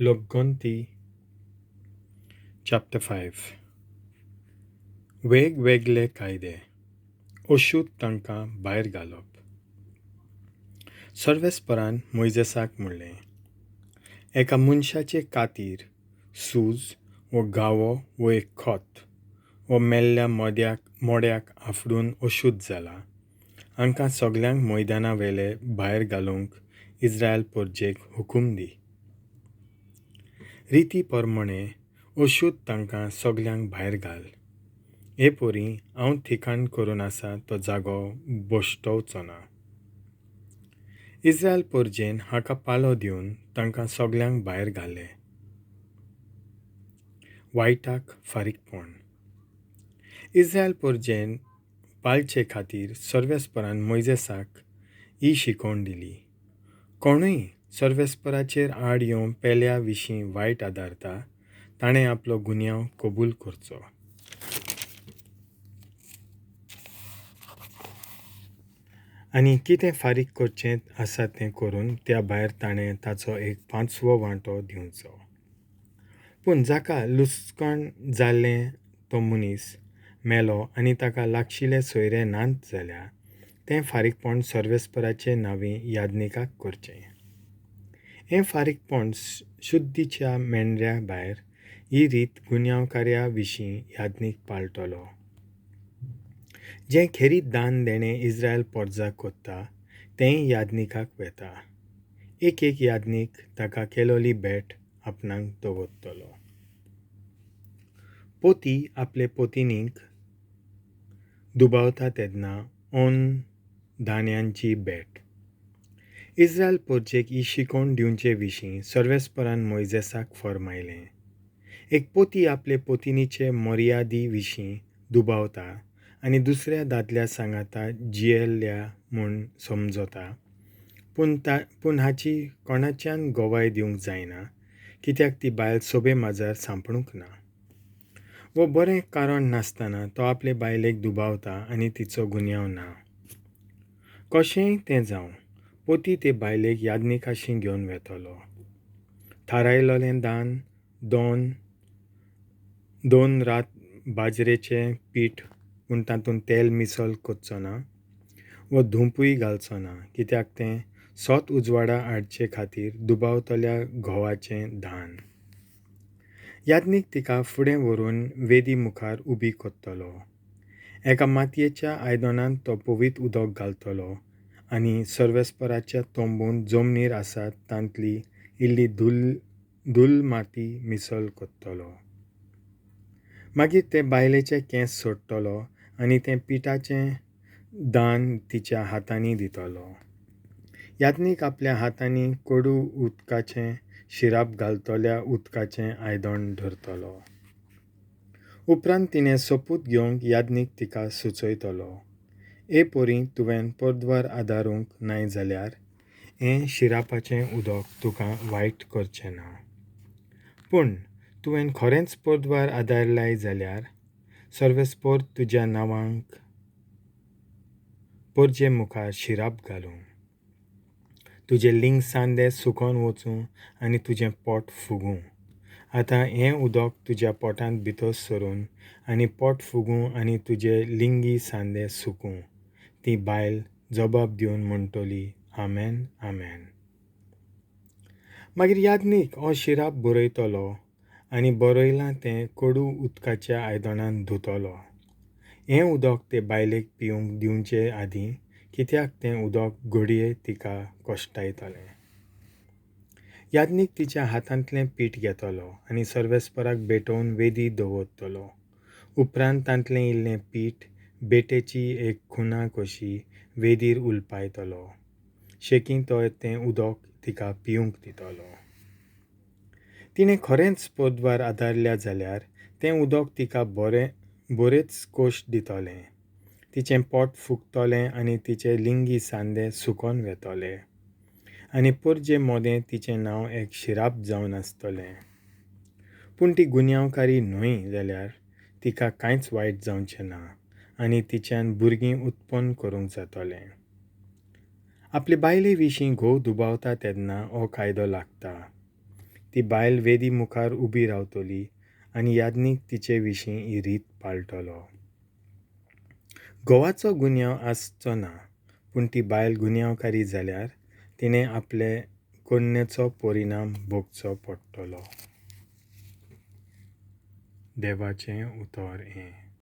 लोकगंती chapter 5. वेगवेगळे कायदे अशुद्ध तांकां भायर घालप. सर्वेस्परान मोयजेसाक म्हणलें, एका मनशाचे खातीर सूज वो घावो वो एक खत वो मेल्ल्या मोड्याक आफडून अशुद्ध जाला, हांकां सगल्यांक मैदाना वेले भायर घालूंक इस्रायल परजेक हुकूम दी. रिती प्रमाणें अशुद्ध तांकां सगल्यांक भायर घाल. हे परी हांव ठिकाण करून आसा तो जागो भश्टोवचो ना. इस्रायल परजेन हाका पालो दिवन तांकां सगल्यांक भायर घाले. वायटाक फारीकपण. इस्रायल परजेन पाळचे खातीर सर्वेस्परान मोयजेसाक ही शिकवण दिली. कोणूय सर्वेस्पराचेर आड येवन पेल्या विशीं वायट आदारता, ताणें आपलो गुन्यांव कबूल करचो. आनी कितें फारीक करचें आसा तें करून त्या भायर ताणें ताचो एक पांचवो वांटो दिवचो. पूण जाका लुस्काण जाल्लें तो मनीस मेलो आनी ताका लागशिल्ले सोयरे नात जाल्यार तें फारीकपण सर्वेस्पराचे नांवी याज्ञिकाक करचें. हें फारीकपण शुद्धीच्या मेंढऱ्या भायर ही रीत गुन्यांवकार्या विशीं याज्ञीक पाळटलो. जें खेरीत दान देणें इस्रायल पोरजा कोत्ता तेंय याज्ञिकाक वेता. एक एक याज्ञीक ताका केलोली भेट आपणाक दवरतलो. पोती आपले पोतिनीक दुबावता तेन्ना अन्न धान्यांची भेट. इस्रायल परजेक ही शिकवण दिवचे विशीं सर्वेस्परान मोयजेसाक फर्मायलें. एक पोती आपले पोतिनीचे मर्यादी विशीं दुबावता आनी दुसऱ्या दादल्या सांगाता जियेल्ल्या म्हूण समजता, पूण हाची कोणाच्यान गवाय दिवंक जायना, कित्याक ती बायल सोबे माजार सांपडूंक ना. वो बरें कारण नासतना तो आपले बायलेक दुबावता आनी तिचो गुन्यांव ना. कशेंय तें जावं, पोती ते बायलेक याज्ञिकाशी घेवन वेतलो. थारायलोलें दान दोन रात बाजरेचें पीठ, पूण तातूंत तेल मिसल करचो ना वो धुंपूय घालचो ना, कित्याक तें सोत उजवाडा हाडचे खातीर दुबावतल्या घोवाचें दान. याज्ञीक तिका फुडें व्हरून वेदी मुखार उबी करतलो. एका मातयेच्या आयदनांत तो पवित्र उदक घालतलो आनी सर्वेस्पराच्या तंबूंत जमनीर आसात तांतली इल्ली धूल माती मिसल करतलो. मागीर ते बायलेचे केंस सोडटलो आनी तें पिठाचें दान तिच्या हातांनी दितलो. याज्ञीक आपल्या हातांनी कोडू उदकाचें शिराप घालतल्या उदकाचें आयदन धरतलो. उपरांत तिणें सोपूत घेवंक याज्ञीक तिका सुचयतलो. हे परी तुवें परद्वार आदारूंक नाय जाल्यार हें शिरापाचें उदक तुका वायट करचें ना. पूण तुवें खरेंच परद्वार आदारलाय जाल्यार सर्वेस्पर तुज्या नांवांक परजे मुखार शिराप घालूं. तुजे लिंग सांदे सुकोन वचूं आनी तुजें पोट फुगूं. आतां हें उदक तुज्या पोटांत भितर सरून आनी पोट फुगूं आनी तुजे लिंगी सांदे सुकूं. ती बायल जबाब दिवन म्हणटली, आमेन आमेन. मागीर याज्ञीक हो शिराप बरयतलो आनी बरयलां तें कोडू उदकाच्या आयदनान धुतलो. हें उदक ते बायलेक पिवंक दिवचे आदीं, कित्याक तें उदक घडये तिका कश्टायतलें. याज्ञीक तिच्या हातांतलें पीठ घेतलो आनी सर्वेस्पराक भेटोवन वेदी दवरतलो. उपरांत तांतलें इल्लें पीठ भेटेची एक खुना कशी वेदीर उलपायतलो. शेकीं तो तें उदक तिका पिवंक दितलो. तिणें खरेंच परद्वार आदारल्या जाल्यार तें उदक तिका बरेच कोश्ट दितलें. तिचें पोट फुगतलें आनी तिचे लिंगी सांदे सुकोन वेतले. आनी परजे मोदें तिचें नांव एक शिराप जावन आसतलें. पूण ती गुन्यांवकारी न्हय जाल्यार तिका कांयच वायट जावचें ना आनी तिच्यान भुरगीं उत्पन्न करूंक जातलें. आपले बायले विशीं घोव दुबावता तेन्ना हो कायदो लागता. ती बायल वेदी मुखार उबी रावतली आनी याज्ञीक तिचे विशीं ही रीत पाळटलो. घोवाचो गुन्यांव आसचो ना, पूण ती बायल गुन्यांवकारी जाल्यार तिणें आपले करणेचो परिणाम भोगचो पडटलो. देवाचें उतर हें.